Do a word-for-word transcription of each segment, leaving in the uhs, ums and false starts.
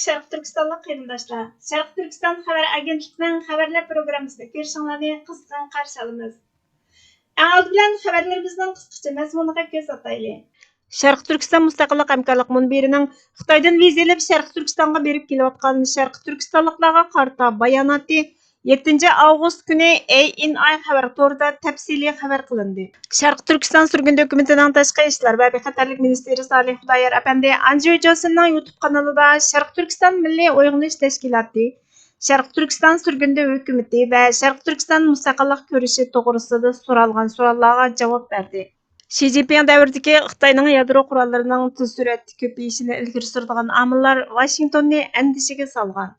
شەرقىي تۈركىستانلىق قېرىنداشلار، شەرقىي تۈركىستان خەۋەر ئاگېنتلىقىنىڭ خەۋەرلەر پروگراممىسىدا كۆرۈشۈڭلارنى قىزغىن قارشى ئالىمىز. ئەڭ ئالدى بىلەن خەۋەرلىرىمىزنىڭ قىسقىچە مەزمۇنىغا كۆز ئاتايلى. شەرقىي تۈركىستان مۇستەقىللىق ھەمكارلىق مۇنبىرىنىڭ خىتايدىن ۋىزا ئېلىپ شەرقىي تۈركىستانغا بېرىپ كېلىۋاتقان شەرقىي تۈركىستانلىقلارغا قارىتا باياناتى يەتتىنچى ئاۋغۇست كۈنى ئەي ئېن ئاي خەۋەر تورىدا تەپسىلىي خەۋەر قىلىندى. شەرقىي تۈركىستان سۈرگۈندە ھۆكۈمىتىنىڭ تاشقى ئىشلار ۋە بىخەتەرلىك مىنىستىرى سالىھ خۇدايار ئەپەندى ئانجيۇ جوسىننىڭ يۇتۇب قانىلىدا شەرقىي تۈركىستان مىللىي ئويغىنىش تەشكىلاتى، شەرقىي تۈركىستان سۈرگۈندە ھۆكۈمىتى ۋە شەرقىي تۈركىستان مۇستەقىللىق كۈرىشى توغرىسىدا سورالغان سوئاللارغا جاۋاب بەردى. شى جىنپىڭ دەۋرىدىكى خىتاينىڭ يادرو قوراللىرىنىڭ تېز سۈرئەتتە كۆپىيىشىنى ئىلگىرى سۈرىدىغان ئامىللار ۋاشىنگتوننى ئەندىشىگە سالغان.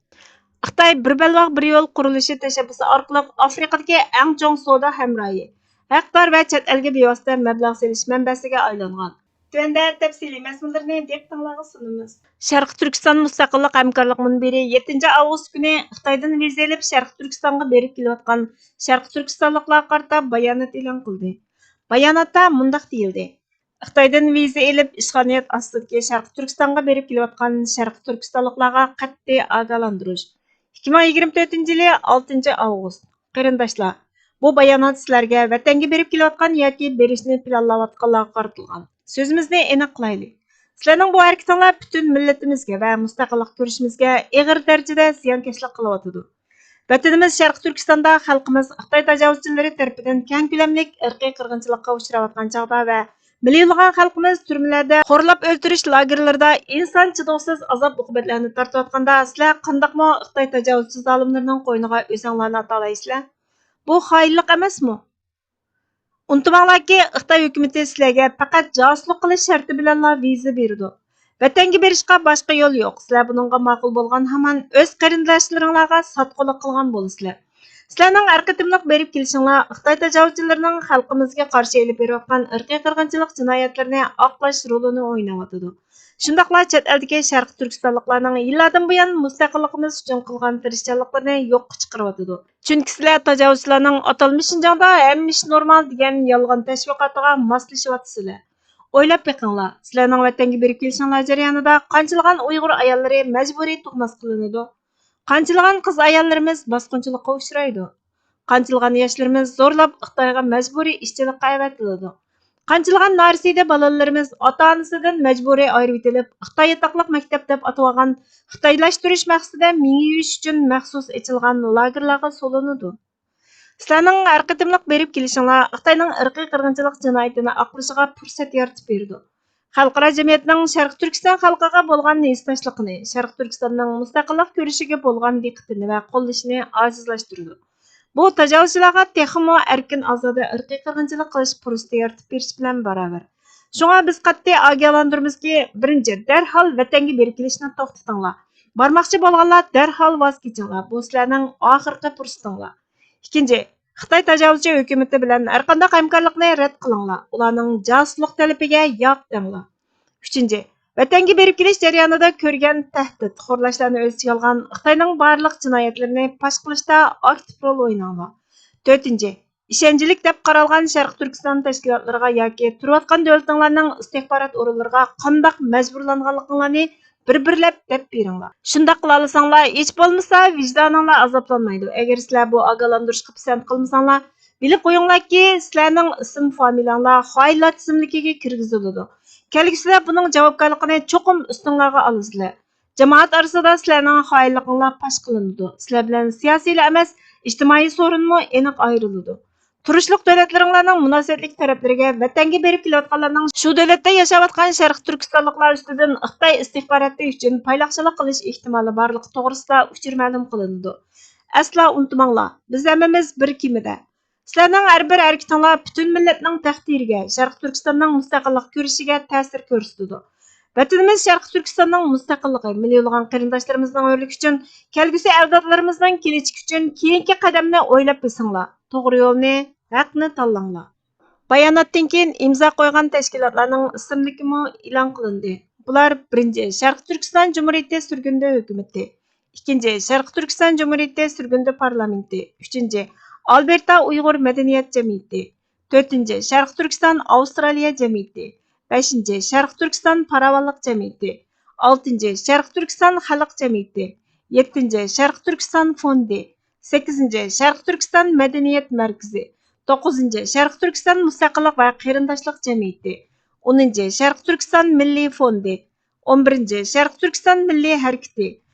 خىتاي بىر بەلباغ بىر يول قۇرۇلۇشى تەشەببۇسى ئارقىلىق ئافرىقىدىكى ئەڭ چوڭ سودا ھەمراھى، ھەقدار ۋە چەت ئەلگە بىۋاسىتە مەبلەغ سېلىش مەنبەسىگە ئايلانغان. تۆۋەندە تەپسىلىي مەزمۇنلىرىنى دىققىتىڭلارغا سۇنىمىز. شەرقىي تۈركىستان مۇستەقىللىق ھەمكارلىق مۇنبىرى يەتتىنچى ئاۋغۇست كۈنى خىتايدىن ۋىزا ئېلىپ شەرقىي تۈركىستانغا بېرىپ كېلىۋاتقان شەرقىي تۈركىستانلىقلارغا قارىتا بايانات ئېلان قىلدى. باياناتتا مۇنداق دېيىلدى: خىتايدىن ۋىزا ئېلىپ ئىشغالىيەت ئاستىدىكى شەرقىي تۈركىستانغا بېرىپ كېلىۋاتقان شەرقىي تۈركىستانلىقلارغا قەتئىي ئاگاھلاندۇرۇش. ئىككى مىڭ يىگىرمە تۆتىنچى يىلى ئالتىنچى ئاۋغۇست. قېرىنداشلار، بۇ بايانات سىلەرگە ۋەتەنگە بېرىپ كېلىۋاتقان ياكى بېرىشنى پىلانلاۋاتقانلارغا قارىتىلغان. سۆزىمىزنى ئېنىق قىلايلى. سىلەرنىڭ بۇ ھەرىكىتىڭلار پۈتۈن مىللىتىمىزگە ۋە مۇستەقىللىق كۈرىشىمىزگە ئېغىر دەرىجىدە زىيانكەشلىك قىلىۋاتىدۇ. ۋەتىنىمىز شەرقىي تۈركىستاندا خەلقىمىز خىتاي تاجاۋۇزچىلىرى تەرىپىدىن كەڭ كۆلەملىك ئىرقىي قىرغىنچىلىققا ئۇچراۋاتقان چاغدا ۋە مىليونلىغان خەلقىمىز تۈرمىلەردە، خورلاپ ئۆلتۈرۈش لاگېرلىرىدا ئىنسان چىدىغۇسىز ئازاب-ئوقۇبەتلەرنى تارتىۋاتقاندا، سىلەر قانداقمۇ خىتاي تاجاۋۇزچى زالىملىرىنىڭ قوينىغا ئۆزۈڭلارنى ئاتالايسىلەر؟ بۇ خائىنلىق ئەمەسمۇ؟ ئۇنتۇماڭلاركى، خىتاي ھۆكۈمىتى سىلەرگە پەقەت جاسۇسلۇق قىلىش شەرتى بىلەنلا ۋىزا بېرىدۇ. ۋەتەنگە بېرىشقا باشقا يول يوق. سىلەر بۇنىڭغا ماقۇل بولغان ھامان ئۆز قېرىنداشلىرىڭلارغا ساتقۇلۇق قىلغان بولىسىلەر. سىلەرنىڭ ھەر قېتىملىق بېرىپ كېلىشىڭلار خىتاي تاجاۋۇزچىلىرىنىڭ خەلقىمىزگە قارشى ئېلىپ بېرىۋاتقان ئىرقىي قىرغىنچىلىق جىنايەتلىرىنى ئاقلاش رولىنى ئويناۋاتىدۇ. شۇنداقلا چەت ئەلدىكى شەرقىي تۈركىستانلىقلارنىڭ يىللاردىن بۇيان مۇستەقىللىقىمىز ئۈچۈن قىلغان تىرىشچانلىقلىرىنى يوققا چىقىرىۋاتىدۇ. چۈنكى سىلەر تاجاۋۇزچىلارنىڭ ئاتالمىش شىنجاڭدا ھەممە ئىش نورمال دېگەن يالغان تەشۋىقاتىغا ماسلىشىۋاتىسىلەر. ئويلاپ بېقىڭلار، سىلەرنىڭ ۋەتەنگە بېرىپ كېلىشىڭلار جەريانىدا قانچىلىغان ئۇيغۇر ئاياللىرى مەجبۇرىي تۇغماس قىلىنىدۇ؟ قانچىلىغان قىز-ئاياللىرىمىز باسقۇنچىلىققا ئۇچرايدۇ؟ قانچىلىغان ياشلىرىمىز زورلاپ خىتايغا مەجبۇرىي ئىشچىلىققا ئەۋەتىلىدۇ؟ قانچىلىغان نارەسىدە بالىلىرىمىز ئاتا-ئانىسىدىن مەجبۇرىي ئايرىۋېتىلىپ، خىتاي ياتاقلىق مەكتەپ دەپ ئاتىۋالغان خىتايلاشتۇرۇش مەقسىتىدە مېڭە يۇيۇش ئۈچۈن مەخسۇس ئېچىلغان لاگېرلارغا سولىنىدۇ؟ سىلەرنىڭ ھەر قېتىملىق بېرىپ كېلىشىڭلار خىتاينىڭ ئىرقىي قىرغىنچىلىق جىنايىتىنى ئاقلىشىغا پۇرسەت يارىتىپ بېرىدۇ. خەلقئارا جەمئىيەتنىڭ شەرقىي تۈركىستان خەلقىگە بولغان ھېسداشلىقىنى، شەرقىي تۈركىستاننىڭ مۇستەقىللىق كۈرىشىگە بولغان دىققىتىنى ۋە قوللىشىنى ئاجىزلاشتۇرىدۇ. بۇ تاجاۋۇزچىلارغا تېخىمۇ ئەركىن-ئازادە ئىرقىي قىرغىنچىلىق قىلىش پۇرسىتى يارىتىپ بېرىش بىلەن باراۋەر. شۇڭا بىز قەتئىي ئاگاھلاندۇرىمىزكى، بىرىنچى، دەرھال ۋەتەنگە بېرىپ كېلىشنى توختىتىڭلار. بارماقچى بولغانلار دەرھال ۋاز كېچىڭلار، بۇ سىلەرنىڭ ئاخىرقى پۇرسىتىڭلار. ئىككىنچى، خىتاي تاجاۋۇزچى ھۆكۈمىتى بىلەن ھەرقانداق ھەمكارلىقنى رەت قىلىڭلار، ئۇلارنىڭ جاسۇسلۇق تەلىپىگە ياق دەڭلار. ئۈچىنچى، ۋەتەنگە بېرىپ كېلىش جەريانىدا كۆرگەن تەھدىت، خورلاشلارنى ئۆز ئىچىگە ئالغان خىتاينىڭ بارلىق جىنايەتلىرىنى پاش قىلىشتا ئاكتىپ رول ئويناڭلار. تۆتىنچى، ئىشەنچلىك دەپ قارالغان شەرقىي تۈركىستان تەشكىلاتلىرىغا ياكى تۇرۇۋاتقان دۆلىتىڭلارنىڭ ئىستىخبارات ئورۇنلىرىغا قانداق مەجبۇرلانغانلىقىڭلارنى بىر-بىرلەپ دەپ بېرىڭلار. شۇنداق قىلالىساڭلار، ھېچ بولمىسا ۋىجدانىڭلار ئازابلانمايدۇ. ئەگەر سىلەر بۇ ئاگاھلاندۇرۇشقا پىسەنت قىلمىساڭلار، بىلىپ قويۇڭلاركى، سىلەرنىڭ ئىسىم-فامىلەڭلار خائىنلار تىزىملىكىگە كىرگۈزۈلىدۇ. كەلگۈسىدە بۇنىڭ جاۋابكارلىقىنى چوقۇم ئۈستۈڭلارغا ئالىسىلەر. جامائەت ئارىسىدا سىلەرنىڭ خائىنلىقىڭلار پاش قىلىنىدۇ. سىلەر بىلەن سىياسىيلا ئەمەس، ئىجتىمائىي سورۇنمۇ ئېنىق ئايرىلىدۇ. تۇرۇشلۇق دۆلەتلىرىڭلارنىڭ مۇناسىۋەتلىك تەرەپلىرىگە ۋەتەنگە بېرىپ كېلىۋاتقانلارنىڭ شۇ دۆلەتتە ياشاۋاتقان شەرقىي تۈركىستانلىقلار ئۈستىدىن خىتاي ئىستىخباراتى ئۈچۈن پايلاقچىلىق قىلىش ئېھتىمالى بارلىقى توغرىسىدا ئۇچۇر مەلۇم قىلىنىدۇ. ئەسلا ئۇنتۇماڭلار، بىز ھەممىمىز بىر كېمىدە. سىلەرنىڭ ھەر بىر ھەرىكىتىڭلار پۈتۈن مىللەتنىڭ تەقدىرىگە، شەرقىي تۈركىستاننىڭ مۇستەقىللىق كۈرىشىگە تەسىر كۆرسىتىدۇ. ۋەتىنىمىز شەرقىي تۈركىستاننىڭ مۇستەقىللىقى، مىليونلىغان قېرىنداشلىرىمىزنىڭ ھۆرلۈكى ئۈچۈن، كەلگۈسى ئەۋلادلىرىمىزنىڭ كېلىچىكى ئۈچۈن كېيىنكى قەدەمنى ئويلاپ بېسىڭلار، توغرا يولنى، ھەقنى تاللاڭلار. باياناتتىن كېيىن ئىمزا قويغان تەشكىلاتلارنىڭ ئىسىملىكىمۇ ئېلان قىلىندى. بۇلار، بىرىنچى، شەرقىي تۈركىستان جۇمھۇرىيىتى سۈرگۈندە ھۆكۈمىتى، ئىككىنچى، شەرقىي تۈركىستان جۇمھۇرىيىتى سۈرگۈندە پارلامېنتى، ئۈچىنچى، ئالبېرتا ئۇيغۇر مەدەنىيەت جەمئىيىتى، تۆتىنچى، شەرقىي تۈركىستان ئاۋسترالىيە جەمئىيىتى، بەشىنچى، شەرقىي تۈركىستان پاراۋانلىق جەمئىيىتى، ئالتىنچى، شەرقىي تۈركىستان خەلق جەمئىيىتى. يەتتىنچى، شەرقىي تۈركىستان فوندى. سەككىزىنچى، شەرقىي تۈركىستان مەدەنىيەت مەركىزى. توققۇزىنچى، شەرقىي تۈركىستان مۇستەقىللىق ۋە قېرىنداشلىق جەمئىيىتى. ئونىنچى، شەرقىي تۈركىستان مىللىي فوندى. ئون بىرىنچى، شەرقىي تۈركىستان مىللىي ھەرىكىتى.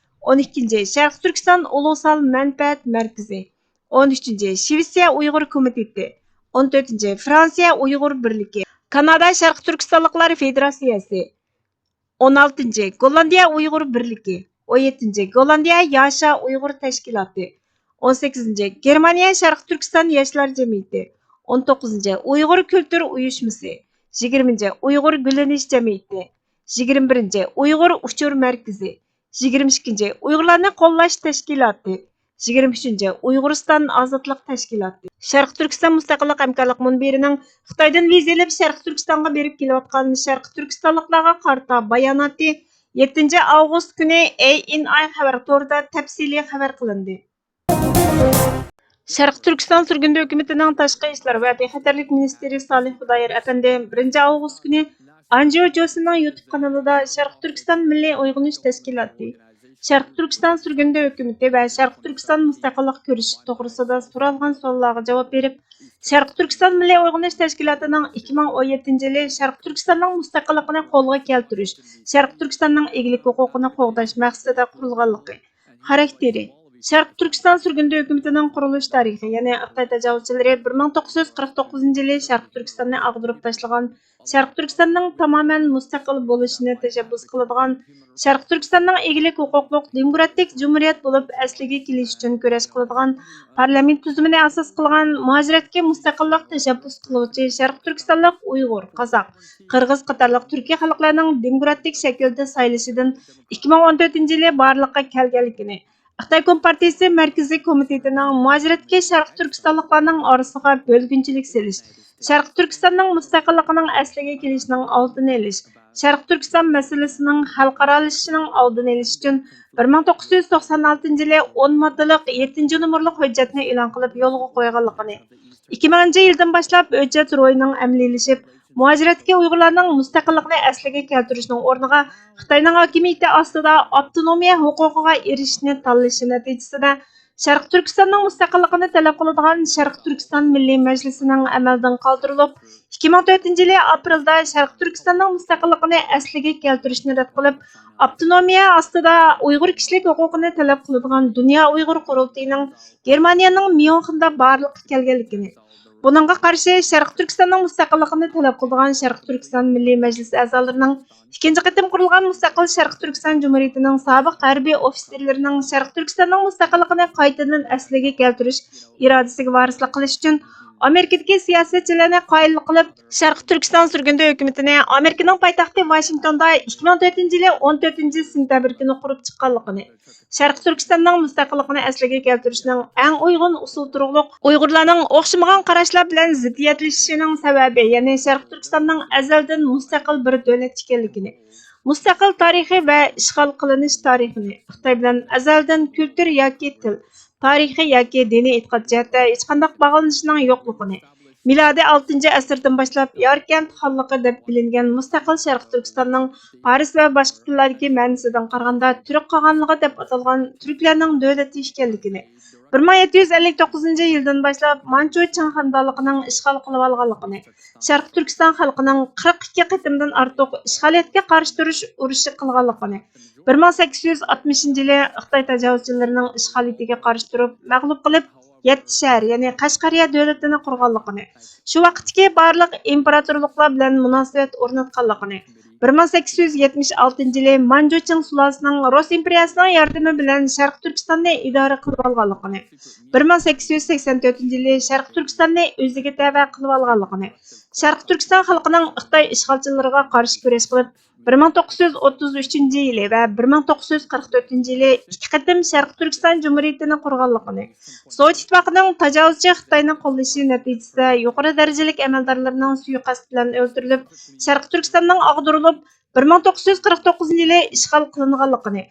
ئون ئىككىنچى، شەرقىي تۈركىستان ئۇلۇغ سان مەنپەئەت مەركىزى. ئون ئۈچىنچى، شىۋېتسىيە ئۇيغۇر كومىتېتى. ئون تۆتىنچى، فرانسىيە ئۇيغۇر بىرلىكى. كانادا شەرقىي تۈركىستانلىقلار فېدېراتسىيەسى. ئون ئالتىنچى، گوللاندىيە ئۇيغۇر بىرلىكى. ئون يەتتىنچى، گوللاندىيە ياشا ئۇيغۇر تەشكىلاتى. ئون سەككىزىنچى، گېرمانىيە شەرقىي تۈركىستان ياشلار جەمئىيىتى. ئون توققۇزىنچى، ئۇيغۇر كۈلتۈر ئۇيۇشمىسى. يىگىرمىنچى، ئۇيغۇر گۈللىنىش جەمئىيىتى. يىگىرمە بىرىنچى، ئۇيغۇر ئۇچۇر مەركىزى. يىگىرمە ئىككىنچى، ئۇيغۇرلارنى قوللاش تەشكىلاتى. يىگىرمە ئۈچىنچى، ئۇيغۇرىستان ئازادلىق تەشكىلاتى. شەرقىي تۈركىستان مۇستەقىللىق ھەمكارلىق مۇنبىرىنىڭ خىتايدىن ۋىزا ئېلىپ شەرقىي تۈركىستانغا بېرىپ كېلىۋاتقان شەرقىي تۈركىستانلىقلارغا قارىتا باياناتى يەتتىنچى ئاۋغۇست كۈنى ئەي ئېن ئاي خەۋەر تورىدا تەپسىلىي خەۋەر قىلىندى. شەرقىي تۈركىستان سۈرگۈندە ھۆكۈمىتىنىڭ تاشقى ئىشلار ۋە بىخەتەرلىك مىنىستىرى سالىھ خۇدايار ئەپەندى بىرىنچى ئاۋغۇست كۈنى ئانجيو جوسىنىڭ يۇتۇب قانىلىدا شەرقىي تۈركىستان مىللىي ئويغىنىش تەشكىلاتى، شەرقىي تۈركىستان سۈرگۈندە ھۆكۈمىتى ۋە شەرقىي تۈركىستان مۇستەقىللىق كۈرىشى توغرىسىدا سورالغان سوئاللارغا جاۋاب بېرىپ، شەرقىي تۈركىستان مىللىي ئويغىنىش تەشكىلاتىنىڭ ئىككى مىڭ ئون يەتتىنچى يىلى شەرقىي تۈركىستاننىڭ مۇستەقىللىقىنى قولغا كەلتۈرۈش، شەرقىي تۈركىستاننىڭ ئىگىلىك ھوقۇقىنى قوغداش مەقسىتىدە قۇرۇلغانلىقى، خاراكتېرى، شەرقىي تۈركىستان سۈرگۈندە ھۆكۈمىتىنىڭ قۇرۇلۇش تارىخى، يەنى خىتاي تاجاۋۇزچىلىرى بىر مىڭ توققۇز يۈز قىرىق توققۇزىنچى يىلى شەرقىي تۈركىستاننى ئاغدۇرۇپ تاشلىغان، شەرقىي تۈركىستاننىڭ تامامەن مۇستەقىل بولۇشىنى تەشەببۇس قىلىدىغان، شەرقىي تۈركىستاننىڭ ئىگىلىك ھوقۇقلۇق دېموكراتىك جۇمھۇرىيەت بولۇپ ئەسلىگە كېلىشى ئۈچۈن كۈرەش قىلىدىغان، پارلامېنت تۈزۈمىنى ئاساس قىلغان، مۇھاجىرەتكە مۇستەقىللىق تەشەببۇس قىلغۇچى شەرقىي تۈركىستانلىق ئۇيغۇر، قازاق، قىرغىز قاتارلىق تۈركىي خەلقلەرنىڭ دېموكراتىك شەكىلدە سايلىشىدىن ئىككى مىڭ ئون تۆتىنچى يىلى بارلىققا كەلگەنلىكىنى، خىتاي كومپارتىيىسى مەركىزىي كومىتېتىنىڭ مۇھاجىرەتكە شەرقىي تۈركىستانلىقلارنىڭ ئارىسىغا بۆلگۈنچىلىك سېلىش، شەرقىي تۈركىستاننىڭ مۇستەقىللىقىنىڭ ئەسلىگە كېلىشىنىڭ ئالدىنى ئېلىش، شەرقىي تۈركىستان مەسىلىسىنىڭ خەلقئارالىشىشىنىڭ ئالدىنى ئېلىش ئۈچۈن بىر مىڭ توققۇز يۈز توقسان ئالتىنچى يىلى ئون ماددىلىق يەتتىنچى نومۇرلۇق ھۆججەتنى ئېلان قىلىپ يولغا قويغانلىقىنى، ئىككى مىڭىنچى يىلدىن باشلاپ ھۆججەت روھىنىڭ ئەمەلىيلىشىپ، مۇھاجىرەتتىكى ئۇيغۇرلارنىڭ مۇستەقىللىقىنى ئەسلىگە كەلتۈرۈشنىڭ ئورنىغا خىتاينىڭ ھاكىمىيىتى ئاستىدا ئاپتونومىيە ھوقۇقىغا ئېرىشىشنى تاللىشى نەتىجىسىدە، شەرقىي تۈركىستاننىڭ مۇستەقىللىقىنى تەلەپ قىلىدىغان شەرقىي تۈركىستان مىللىي مەجلىسىنىڭ ئەمەلدىن قالدۇرۇلۇپ، ئىككى مىڭ تۆتىنچى يىلى ئاپرېلدا شەرقىي تۈركىستاننىڭ مۇستەقىللىقىنى ئەسلىگە كەلتۈرۈشنى رەت قىلىپ، ئاپتونومىيە ئاستىدا ئۇيغۇر كىشىلىك ھوقۇقىنى تەلەپ قىلىدىغان دۇنيا ئۇيغۇر قۇرۇلتىيىنىڭ گېرمانىيەنىڭ ميۇنخېندا بارلىققا كەلگەنلىكىنى، بۇنىڭغا قارشى شەرقىي تۈركىستاننىڭ مۇستەقىللىقىنى تەلەپ قىلىدىغان شەرقىي تۈركىستان مىللىي مەجلىسى ئەزالىرىنىڭ ئىككىنچى قېتىم قۇرۇلغان مۇستەقىل شەرقىي تۈركىستان جۇمھۇرىيىتىنىڭ سابىق ھەربىي ئوفىتسېرلىرىنىڭ شەرقىي تۈركىستاننىڭ مۇستەقىللىقىنى قايتىدىن ئەسلىگە كەلتۈرۈش ئىرادىسىگە ۋارىسلىق قىلىش ئۈچۈن ئامېرىكىدىكى سىياسەتچىلەرنى قايىل قىلىپ، شەرقىي تۈركىستان سۈرگۈندە ھۆكۈمىتىنى ئامېرىكىنىڭ پايتەختى ۋاشىنگتوندا ئىككى مىڭ تۆتىنچى يىلى ئون تۆتىنچى سېنتەبىر كۈنى قۇرۇپ چىققانلىقىنى، شەرقىي تۈركىستاننىڭ مۇستەقىللىقىنى ئەسلىگە كەلتۈرۈشنىڭ ئەڭ ئۇيغۇن ئۇسۇل تۇرۇقلۇق ئۇيغۇرلارنىڭ ئوخشىمىغان قاراشلار بىلەن زىددىيەتلىشىشىنىڭ سەۋەبى، يەنى شەرقىي تۈركىستاننىڭ ئەزەلدىن مۇستەقىل بىر دۆلەت ئىكەنلىكىنى، مۇستەقىل تارىخى ۋە ئىشغال قىلىنىش تارىخىنى، خىتاي بىلەن ئەزەلدىن كۈلتۈر ياكى تىل، تارىخىي ياكى دىنىي ئېتىقاد جەھەتتە ھېچقانداق باغلىنىشىنىڭ يوقلۇقىنى، مىلادىي ئالتىنچى ئەسىردىن باشلاپ ياركەنت خانلىقى دەپ بىلىنگەن مۇستەقىل شەرقىي تۈركىستاننىڭ پارس ۋە باشقا تىللاردىكى مەنىسىدىن قارىغاندا تۈرك قاغانلىقى دەپ ئاتالغان تۈركلەرنىڭ دۆلىتى ئىكەنلىكىنى، بىر مىڭ يەتتە يۈز ئەللىك توققۇزىنچى يىلدىن باشلاپ مانچۇ چىڭ خەندانلىقىنىڭ ئىشغال قىلىۋالغانلىقىنى، شەرقىي تۈركىستان خەلقىنىڭ قىرىق ئىككى قېتىمدىن ئارتۇق ئىشغالىيەتكە قارشى تۇرۇش ئۇرۇشى قىلغانلىقىنى، بىر مىڭ سەككىز يۈز ئاتمىشىنچى يىلى خىتاي تاجاۋۇزچىلىرىنىڭ ئىشغالىيىتىگە قارشى تۇرۇپ مەغلۇپ قىلىپ، يەتتە شەھەر، يەنى قەشقەرىيە دۆلىتىنى قۇرغانلىقىنى، شۇ ۋاقىتتىكى بارلىق ئىمپېراتورلۇقلار بىلەن مۇناسىۋەت ئورناتقانلىقىنى، بىر مىڭ سەككىز يۈز يەتمىش ئالتىنچى يىلى مانجۇ چىڭ سۇلالىسىنىڭ رۇس ئىمپېرىيەسىنىڭ ياردىمى بىلەن شەرقىي تۈركىستاننى ئىدارە قىلىۋالغانلىقىنى، بىر مىڭ سەككىز يۈز سەكسەن تۆتىنچى يىلى شەرقىي تۈركىستاننى ئۆزىگە تەۋە قىلىۋالغانلىقىنى، شەرقىي تۈركىستان خەلقىنىڭ خىتاي ئىشغالچىلىرىغا قارشى كۈرەش قىلىپ، بىر مىڭ توققۇز يۈز ئوتتۇز ئۈچىنچى يىلى ۋە بىر مىڭ توققۇز يۈز قىرىق تۆتىنچى يىلى ئىككى قېتىم شەرقىي تۈركىستان جۇمھۇرىيىتىنى قۇرغانلىقىنى، سوۋېت ئىتتىپاقىنىڭ تاجاۋۇزچى خىتاينى قوللىشى نەتىجىسىدە يۇقىرى دەرىجىلىك ئەمەلدارلىرىنىڭ سۇيىقەستى بىلەن ئۆلتۈرۈلۈپ، شەرقىي تۈركىستاندىن ئاغدۇرۇلۇپ، بىر مىڭ توققۇز يۈز قىرىق توققۇزىنچى يىلى ئىشغال قىلىنغانلىقىنى،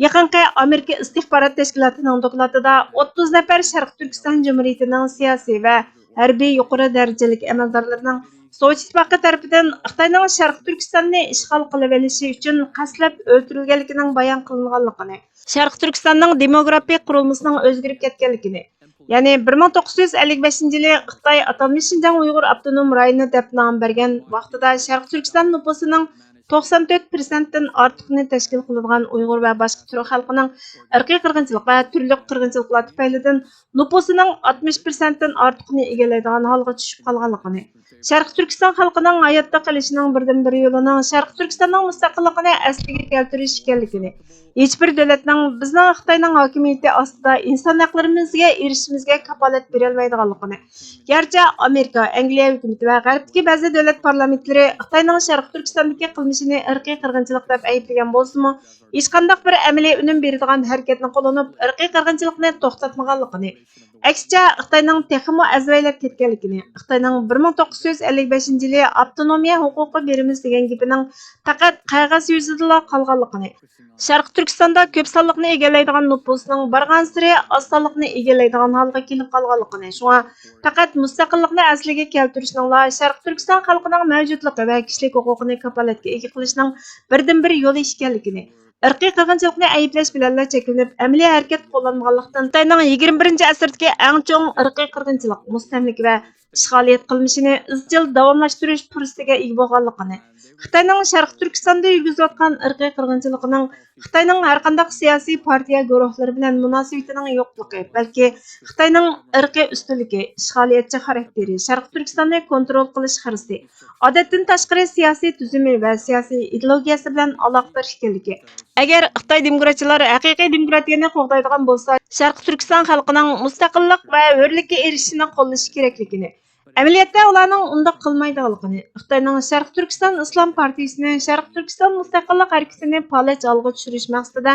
يېقىنقى ئامېرىكا ئىستىخبارات تەشكىلاتىنىڭ دوكلاتىدا ئوتتۇز نەپەر شەرقىي تۈركىستان جۇمھۇرىيىتىنىڭ سىياسىي ۋە ھەربىي يۇقىرى دەرىجىلىك ئەمەلدارلىرىنىڭ سوۋېت ئىتتىپاقى تەرىپىدىن خىتاينىڭ شەرقىي تۈركىستاننى ئىشغال قىلىۋېلىشى ئۈچۈن قەستلەپ ئۆلتۈرۈلگەنلىكىنىڭ بايان قىلىنغانلىقىنى، شەرقىي تۈركىستاننىڭ دېموگرافىك قۇرۇلمىسىنىڭ ئۆزگىرىپ كەتكەنلىكىنى، يەنى بىر مىڭ توققۇز يۈز ئەللىك بەشىنچى يىلى خىتاي ئاتالمىش شىنجاڭ ئۇيغۇر ئاپتونوم رايونى دەپ نام بەرگەن ۋاقتىدا شەرقىي تۈركىستان نوپۇسىنىڭ توقسان تۆت پىرسەنتتىن ئارتۇقىنى تەشكىل قىلىدىغان ئۇيغۇر ۋە باشقا تۈرك خەلقىنىڭ ئىرقىي قىرغىنچىلىق ۋە تۈرلۈك قىرغىنچىلىقلار تۈپەيلىدىن نوپۇسىنىڭ ئاتمىش پىرسەنتتىن ئارتۇقىنى ئىگىلەيدىغان ھالغا چۈشۈپ قالغانلىقىنى، شەرقىي تۈركىستان خەلقىنىڭ ھاياتتا قېلىشىنىڭ بىردىنبىر يولىنىڭ شەرقىي تۈركىستاننىڭ مۇستەقىللىقىنى ئەسلىگە كەلتۈرۈش ئىكەنلىكىنى، ھېچبىر دۆلەتنىڭ بىزنىڭ خىتاينىڭ ھاكىمىيىتى ئاستىدا ئىنسان ھەقلىرىمىزگە ئېرىشىشىمىزگە كاپالەت بېرەلمەيدىغانلىقىنى، گەرچە ئامېرىكا، ئەنگلىيە ھۆكۈمىتى ۋە غەربتىكى بەزى دۆلەت پارلامېنتلىرى خىتاينىڭ شەرقىي تۈركىستاندىكى قىلمىشىنى ئىرقىي قىرغىنچىلىق دەپ ئەيىبلىگەن بولسىمۇ، ھېچقانداق بىر ئەمەلىي ئۈنۈم بېرىدىغان ھەرىكەتنى قوللىنىپ، ئىرقىي قىرغىنچىلىقنى توختاتمىغانلىقىنى، ئەكسىچە، خىتاينىڭ تېخىمۇ ئەزۋەيلەپ كەتكەنلىكىنى، خىتاينىڭ بىر مىڭ توققۇز يۈز ئەللىك بەشىنچى يىلى ئاپتونومىيە ھوقۇقى بېرىمىز دېگەن گېپىنىڭ پەقەت قەغەز يۈزىدىلا قالغانلىقىنى، شەرقىي تۈركىستاندا كۆپ سانلىقنى ئىگىلەيدىغان نوپۇسنىڭ بارغانسېرى ئاز سانلىقنى ئىگىلەيدىغان ھالغا كېلىپ قالغانلىقىنى، شۇڭا پەقەت مۇستەقىللىقنى ئەسلىگە كەلتۈرۈشنىڭلا شەرقىي تۈركىستان خەلقىنىڭ مەۋجۇتلۇقى ۋە كىشىلىك ھوقۇقىنى كاپالەتكە ئىگە قىلىشنىڭ بىردىنبىر يولى ئىكەنلىكىنى، ئىرقىي قىرغىنچىلىقنى ئەيىبلەش بىلەنلا چەكلىنىپ، ئەمەلىي ھەرىكەت قوللانمىغانلىقتىن، خىتاينىڭ يىگىرمە بىرىنچى ئەسىردىكى ئەڭ چوڭ ئىرقىي قىرغىنچىلىق، مۇستەملىكە ۋە ئىشغالىيەت قىلمىشىنى ئىزچىل داۋاملاشتۇرۇش پۇرسىتىگە ئىگە بولغانلىقىنى، خىتاينىڭ شەرقىي تۈركىستاندا يۈرگۈزۈۋاتقان ئىرقىي قىرغىنچىلىقىنىڭ خىتاينىڭ ھەرقانداق سىياسىي پارتىيە گۇرۇھلىرى بىلەن مۇناسىۋىتىنىڭ يوقلۇقى، بەلكى خىتاينىڭ ئىرقىي ئۈستۈنلۈكى، ئىشغالىيەتچى خاراكتېرى، شەرقىي تۈركىستاننى كونترول قىلىش خىرىسى، ئادەتتىن تاشقىرى سىياسىي تۈزۈمى ۋە سىياسىي ئىدېئولوگىيەسى بىلەن ئالاقىدار ئىكەنلىكى. ئەگەر خىتاي دېموكراتچىلار ھەقىقىي دېموكراتىيەنى قوغدايدىغان بولسا، شەرقىي تۈركىستان خەلقىنىڭ مۇستەقىللىق ۋە ھۆرلۈككە ئېرىشىشىنى قوللىشى كېرەكلىكىنى، ئەمەلىيەتتە ئۇلارنىڭ ئۇنداق قىلمايدىغانلىقىنى، خىتاينىڭ شەرقىي تۈركىستان ئىسلام پارتىيىسىنى شەرقىي تۈركىستان مۇستەقىللىق ھەرىكىتىنى پالەچ ھالغا چۈشۈرۈش مەقسىتىدە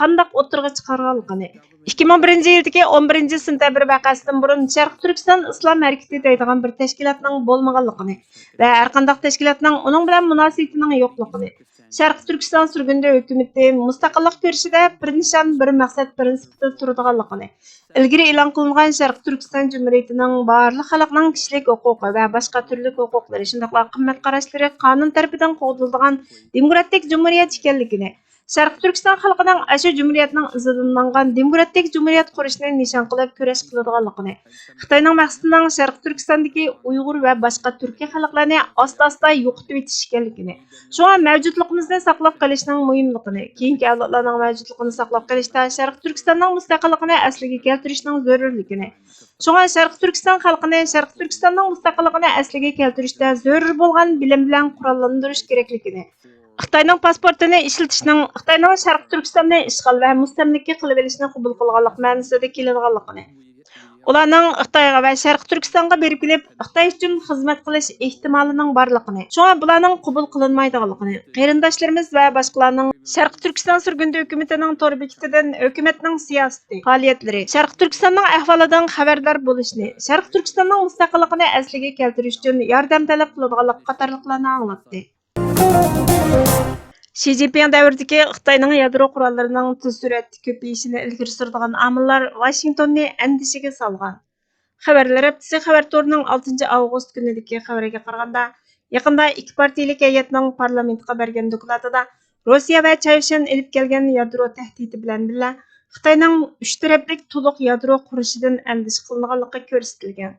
قانداق ئوتتۇرىغا چىقارغانلىقىنى، ئىككى مىڭ بىرىنچى يىلدىكى ئون بىرىنچى سېنتەبىر ۋەقەسىدىن بۇرۇن شەرقىي تۈركىستان ئىسلام ھەرىكىتى دەيدىغان بىر تەشكىلاتنىڭ بولمىغانلىقىنى ۋە ھەرقانداق تەشكىلاتنىڭ ئۇنىڭ بىلەن مۇناسىۋىتىنىڭ يوقلۇقىنى، شەرقىي تۈركىستان سۈرگۈندە ھۆكۈمىتى مۇستەقىللىق كۈرىشىدە بىر نىشان، بىر مەقسەت، بىر نىسبىتىدە تۇرىدىغانلىقىنى، ئىلگىرى ئېلان قىلىنغان شەرقىي تۈركىستان جۇمھۇرىيىتىنىڭ بارلىق خەلقنىڭ كىشىلىك ھوقۇقى ۋە باشقا تۈرلۈك ھوقۇقلىرى، شۇنداقلا قىممەت قاراشلىرى قانۇن تەرىپىدىن قوغدىلىدىغان دېموكراتىك جۇمھۇرىيەت ئىكەنلىكىنى، شەرقىي تۈركىستان خەلقىنىڭ ئاشۇ جۇمھۇرىيەتنىڭ ئىزىدىن ماڭغان دېموكراتىك جۇمھۇرىيەت قۇرۇشنى نىشان قىلىپ كۈرەش قىلىدىغانلىقىنى، خىتاينىڭ مەقسىتىنىڭ شەرقىي تۈركىستاندىكى ئۇيغۇر ۋە باشقا تۈركىي خەلقلەرنى ئاستا-ئاستا يوقىتىۋېتىش ئىكەنلىكىنى، شۇڭا مەۋجۇتلۇقىمىزنى ساقلاپ قېلىشنىڭ مۇھىملىقىنى، كېيىنكى ئەۋلادلارنىڭ مەۋجۇتلۇقىنى ساقلاپ قېلىشتا شەرقىي تۈركىستاننىڭ مۇستەقىللىقىنى ئەسلىگە كەلتۈرۈشنىڭ زۆرۈرلۈكىنى، شۇڭا شەرقىي تۈركىستان خەلقىنى شەرقىي تۈركىستاننىڭ مۇستەقىللىقىنى ئەسلىگە كەلتۈرۈشتە زۆرۈر بولغان بىلىم بىلەن قوراللاندۇرۇش كېرەكلىكىنى، خىتاينىڭ پاسپورتىنى ئىشلىتىشنىڭ خىتاينىڭ شەرقىي تۈركىستاننى ئىشغال ۋە مۇستەملىكە قىلىۋېلىشنى قوبۇل قىلغانلىق مەنىسىدە كېلىدىغانلىقىنى، ئۇلارنىڭ خىتايغا ۋە شەرقىي تۈركىستانغا بېرىپ كېلىپ خىتاي ئۈچۈن خىزمەت قىلىش ئېھتىمالىنىڭ بارلىقىنى، شۇڭا بۇلارنىڭ قوبۇل قىلىنمايدىغانلىقىنى، قېرىنداشلىرىمىز ۋە باشقىلارنىڭ شەرقىي تۈركىستان سۈرگۈندە ھۆكۈمىتىنىڭ تور بېكىتىدىن ھۆكۈمەتنىڭ سىياسىتى، پائالىيەتلىرى، شەرقىي تۈركىستاننىڭ ئەھۋالىدىن خەۋەردار بولۇشىنى، شەرقىي تۈركىستاننىڭ مۇستەقىللىقىنى ئەسلىگە كەلتۈرۈش ئۈچۈن ياردەم تەلەپ قىلىدىغانلىقى قاتارلىقلارنى ئاڭلاتتى. شى جىنپىڭ دەۋرىدىكى خىتاينىڭ يادرو قوراللىرىنىڭ تېز سۈرئەتتە كۆپىيىشىنى ئىلگىرى سۈرىدىغان ئامىللار ۋاشىنگتوننى ئەندىشىگە سالغان. خەۋەرلەر ھەپتىسى خەۋەر تورىنىڭ ئالتىنچى ئاۋغۇست كۈنىدىكى خەۋىرىگە قارىغاندا، يېقىندا ئىككى پارتىيىلىك ھەيئەتنىڭ پارلامېنتقا بەرگەن دوكلاتىدا روسىيە ۋە چاۋشيەن ئېلىپ كەلگەن يادرو تەھدىتى بىلەن بىللە خىتاينىڭ ئۈچ تەرەپلىك تولۇق يادرو قۇرۇشىدىن ئەندىشە قىلىنغانلىقى كۆرسىتىلگەن.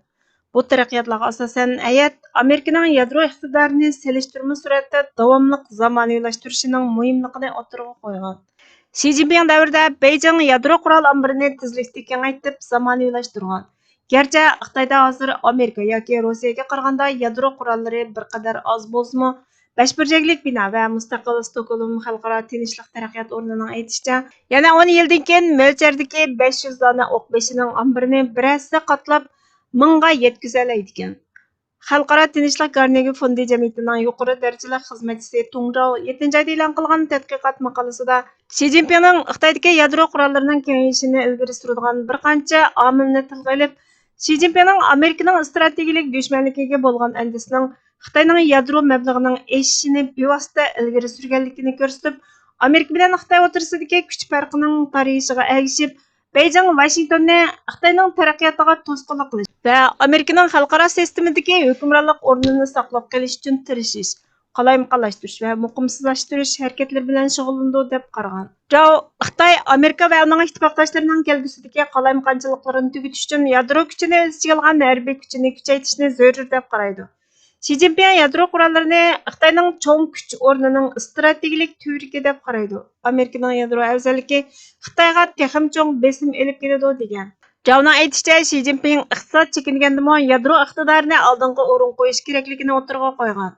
بۇ تەرەققىياتلارغا ئاساسەن، ھەيئەت ئامېرىكىنىڭ يادرو ئىقتىدارىنى سېلىشتۇرما سۈرئەتتە داۋاملىق زامانىۋىلاشتۇرۇشىنىڭ مۇھىملىقىنى ئوتتۇرىغا قويغان. شى جىنپىڭ دەۋرىدە بېيجىڭ يادرو قورال ئامبىرىنى تېزلىكتە كېڭەيتىپ، زامانىۋىلاشتۇرغان. گەرچە خىتايدا ھازىر ئامېرىكا ياكى روسىيەگە قارىغاندا يادرو قوراللىرى بىر قەدەر ئاز بولسىمۇ، بەش بۇرجەكلىك بىنا ۋە مۇستەقىل ستوكھولم خەلقئارا تىنچلىق تەرەققىيات ئورنىنىڭ ئېيتىشىچە، يەنە ئون يىلدىن كېيىن مۆلچەردىكى بەش يۈز دانە ئوق بېشىنىڭ ئامبىرىنى بىر ھەسسە قاتلاپ، مىڭغا يەتكۈزەلەيدىكەن. خەلقئارا تىنچلىق كارنېگى فوندى جەمئىيىتىنىڭ يۇقىرى دەرىجىلىك خىزمەتچىسى تۇڭ راۋ يەتتىنچى ئايدا ئېلان قىلغان تەتقىقات ماقالىسىدا، شى جىنپىڭنىڭ خىتايدىكى يادرو قوراللىرىنىڭ كېڭىيىشىنى ئىلگىرى سۈرىدىغان بىر قانچە ئامىلنى تىلغا ئېلىپ، شى جىنپىڭنىڭ ئامېرىكىنىڭ ئىستراتېگىيىلىك دۈشمەنلىكىگە بولغان ئەندىشىسىنىڭ خىتاينىڭ يادرو مەبلىغىنىڭ ئېشىشىنى بىۋاسىتە ئىلگىرى سۈرگەنلىكىنى كۆرسىتىپ، ئامېرىكا بىلەن خىتاي ئوتتۇرىسىدىكى كۈچ پەرقىنىڭ تارىيىشىغا ئەگىشىپ، بېيجىڭ ۋاشىنگتوننى خىتاينىڭ تەرەققىياتىغا توسقۇنلۇق قىلىش ۋە ئامېرىكىنىڭ خەلقئارا سىستېمىدىكى ھۆكۈمرانلىق ئورنىنى ساقلاپ قېلىش ئۈچۈن تىرىشىش، قالايمىقانلاشتۇرۇش ۋە مۇقىمسىزلاشتۇرۇش ھەرىكەتلىرى بىلەن شۇغۇللىنىدۇ، دەپ قارىغان. جاۋ خىتاي ئامېرىكا ۋە ئۇنىڭ ئىتتىپاقداشلىرىنىڭ كەلگۈسىدىكى قالايمىقانچىلىقلىرىنى تۈگىتىش ئۈچۈن يادرو كۈچىنى ئۆز ئىچىگە ئالغان ھەربىي كۈچىنى كۈچەيتىشنى زۆرۈر دەپ قارايدۇ. شى جىنپىڭ يادرو قوراللىرىنى خىتاينىڭ چوڭ كۈچ ئورنىنىڭ ئىستراتېگىيەلىك تۈۋرۈكى دەپ قارايدۇ. ئامېرىكىنىڭ يادرو ئەۋزەللىكى خىتايغا تېخىمۇ چوڭ بېسىم ئېلىپ كېلىدۇ، دېگەن. جاۋنىڭ ئېيتىشىچە، شى جىنپىڭ ئىقتىساد چېكىنگەندىمۇ يادرو ئىقتىدارىنى ئالدىنقى ئورۇنغا قويۇش كېرەكلىكىنى ئوتتۇرىغا قويغان.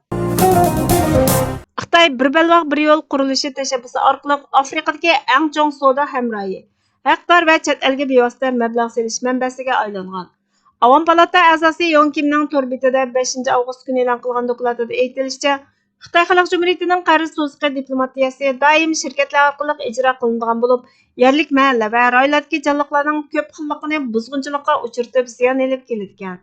خىتاي بىر بەلباغ بىر يول قۇرۇلۇشى تەشەببۇسى ئارقىلىق ئافرىقىدىكى ئەڭ چوڭ سودا ھەمراھى، ھەقدار ۋە چەت ئەلگە بىۋاسىتە مەبلەغ سېلىش مەنبەسىگە ئايلانغان. ئاۋام پالاتا ئەزاسى يوڭ كىمنىڭ تور بېتىدە بەشىنچى ئاۋغۇست كۈنى ئېلان قىلغان دوكلاتىدا ئېيتىلىشىچە، خىتاي خەلق جۇمھۇرىيىتىنىڭ قەرز توسۇقى دىپلوماتىيەسى دائىم شىركەتلەر ئارقىلىق ئىجرا قىلىنىدىغان بولۇپ، يەرلىك مەھەللە ۋە رايونلاردىكى جانلىقلارنىڭ كۆپ خىللىقىنى بۇزغۇنچىلىققا ئۇچرىتىپ زىيان ئېلىپ كېلىدىكەن.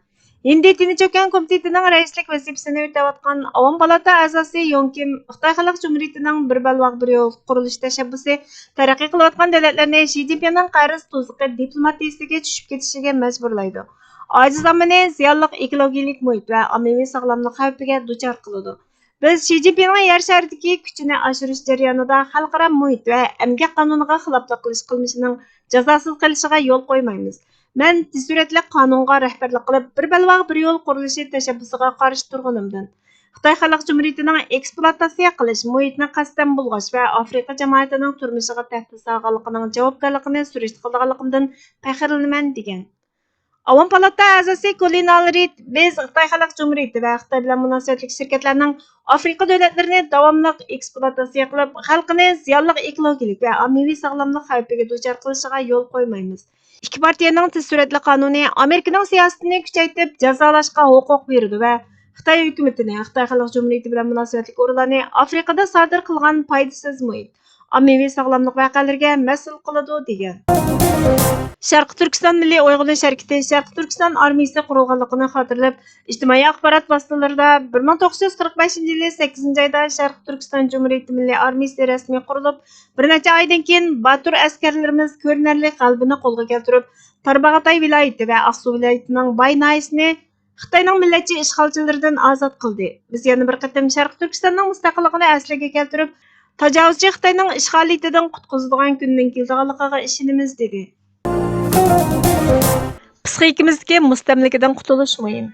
ھىندى تىنچ ئوكيان كومىتېتىنىڭ رەئىسلىك ۋەزىپىسىنى ئۆتەۋاتقان ئاۋام پالاتا ئەزاسى يوڭ كىم خىتاي خەلق جۇمھۇرىيىتىنىڭ بىر بەلباغ بىر يول قۇرۇلۇش تەشەببۇسى تەرەققىي قىلىۋاتقان دۆلەتلەرنى شى جىنپىڭنىڭ قەرز توسۇقى دىپلوماتىيىسىگە چۈشۈپ كېتىشىگە مەجبۇرلايدۇ. ئاجىز ئاممىنى زىيانلىق ئېكولوگىيەلىك مۇھىت ۋە ئاممىۋى ساغلاملىق خەۋپىگە دۇچار قىلىدۇ. بىز شى جىنپىڭنىڭ يەر شارىدىكى كۈچىنى ئاشۇرۇش جەريانىدا خەلقئارا مۇھىت ۋە ئەمگەك قانۇنىغا خىلاپلىق قىلىش قىلمىشىنىڭ جازاسىز قېلىشىغا يول قويمايمىز. مەن تېز سۈرئەتلىك قانۇنغا رەھبەرلىك قىلىپ، بىر بەلباغ بىر يول قۇرۇلۇشى تەشەببۇسىغا قارشى تۇرغىنىمدىن، خىتاي خەلق جۇمھۇرىيىتىنىڭ ئېكسپلۇئاتاتسىيە قىلىش، مۇھىتنى قەستەن بۇلغاش ۋە ئافرىقا جامائىتىنىڭ تۇرمۇشىغا تەھدىت سالغانلىقىنىڭ جاۋابكارلىقىنى سۈرۈشتە قىلىدىغانلىقىمدىن پەخىرلىنىمەن، دېگەن. ئاۋام پالاتا ئەزاسى كولىن ئالرىد، بىز خىتاي خەلق جۇمھۇرىيىتى ۋە خىتاي بىلەن مۇناسىۋەتلىك شىركەتلەرنىڭ ئافرىقا دۆلەتلىرىنى داۋاملىق ئېكسپلۇئاتاتسىيە قىلىپ، خەلقىنى زىيانلىق ئېكولوگىيەلىك ۋە ئاممىۋى ساغلاملىق خەۋپىگە دۇچار قىلىشىغا يول قويمايمىز. ئىككى پارتىيەنىڭ تېز سۈرئەتلىك قانۇنى ئامېرىكىنىڭ سىياسىتىنى كۈچەيتىپ، جازالاشقا ھوقۇق بېرىدۇ ۋە خىتاي ھۆكۈمىتىنى، خىتاي خەلق جۇمھۇرىيىتى بىلەن مۇناسىۋەتلىك ئورۇنلارنى ئافرىقىدا سادىر قىلغان پايدىسىز مۇھىت، ئاممىۋى ساغلاملىق ۋەقەلىرىگە مەسئۇل قىلىدۇ، دېگەن. شەرقىي تۈركىستان مىللىي ئويغىنىش ھەرىكىتى شەرقىي تۈركىستان ئارمىيىسى قۇرۇلغانلىقىنى خاتىرىلەپ، ئىجتىمائىي ئاخبارات ۋاسىتىلىرىدا بىر مىڭ توققۇز يۈز قىرىق بەشىنچى يىلى سەككىزىنچى ئايدا شەرقىي تۈركىستان جۇمھۇرىيىتى مىللىي ئارمىيىسى رەسمىي قۇرۇلۇپ، بىر نەچچە ئايدىن كېيىن باتۇر ئەسكەرلىرىمىز كۆرۈنەرلىك غەلىبىنى قولغا كەلتۈرۈپ، تارباغاتاي ۋىلايىتى ۋە ئاقسۇ ۋىلايىتىنىڭ باي ناھىيەسىنى خىتاينىڭ مىللەتچى ئىشغالچىلىرىدىن ئازاد قىلدى. بىز يەنە بىر قېتىم شەرقىي تۈركىستاننىڭ مۇستەقىللىقىنى ئەسلىگە كەلتۈرۈپ، تاجاۋۇزچى خىتاينىڭ ئىشغالىيىتىدىن قۇتقۇزىدىغان كۈننىڭ كېلىدىغانلىقىغا ئىشىنىمىز، دېدى. پىسخىكىمىزدىكى مۇستەملىكىدىن قۇتۇلۇش مۇھىم.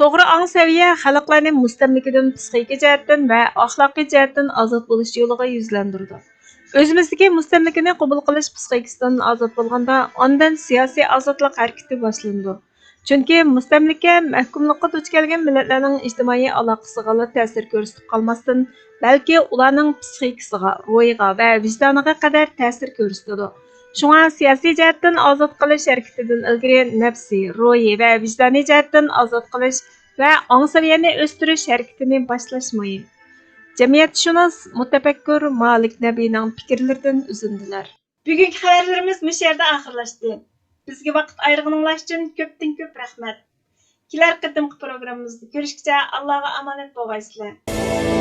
توغرا ئاڭ سەۋىيە خەلقلەرنى مۇستەملىكىدىن پىسخىكا جەھەتتىن ۋە ئەخلاقىي جەھەتتىن ئازاد بولۇش يولىغا يۈزلەندۈرىدۇ. ئۆزىمىزدىكى مۇستەملىكىنى قوبۇل قىلىش پىسخىكىسىدىن ئازاد بولغاندا، ئاندىن سىياسىي ئازادلىق ھەرىكىتى باشلىنىدۇ. چۈنكى مۇستەملىكە، مەھكۇملۇققا دۇچ كەلگەن مىللەتلەرنىڭ ئىجتىمائىي ئالاقىسىغىلا تەسىر كۆرسىتىپ قالماستىن، بەلكى ئۇلارنىڭ پىسخىكىسىغا، روھىغا ۋە ۋىجدانىغا قەدەر تەسىر كۆرسىتىدۇ. شۇڭا سىياسىي جەھەتتىن ئازاد قىلىش ھەرىكىتىدىن ئىلگىرى نەپسىي، روھىي ۋە ۋىجدانىي جەھەتتىن ئازاد قىلىش ۋە ئاڭ سەۋىيەنى ئۆستۈرۈش ھەرىكىتىنى باشلاش مۇھىم. جەمئىيەتشۇناس، مۇتەپەككۇر مالىك نەبىنىڭ پىكىرلىرىدىن ئۈزۈندىلەر. بۈگۈنكى خەۋەرلىرىمىز مۇشۇ يەردە ئاخىرلاشتى. بىزگە ۋاقىت ئايرىغىنىڭلار ئۈچۈن كۆپتىن كۆپ رەھمەت. كېلەر قېتىمقى پروگراممىمىزدا كۆرۈشكىچە ئاللاغا ئامانەت بولغايسىلەر.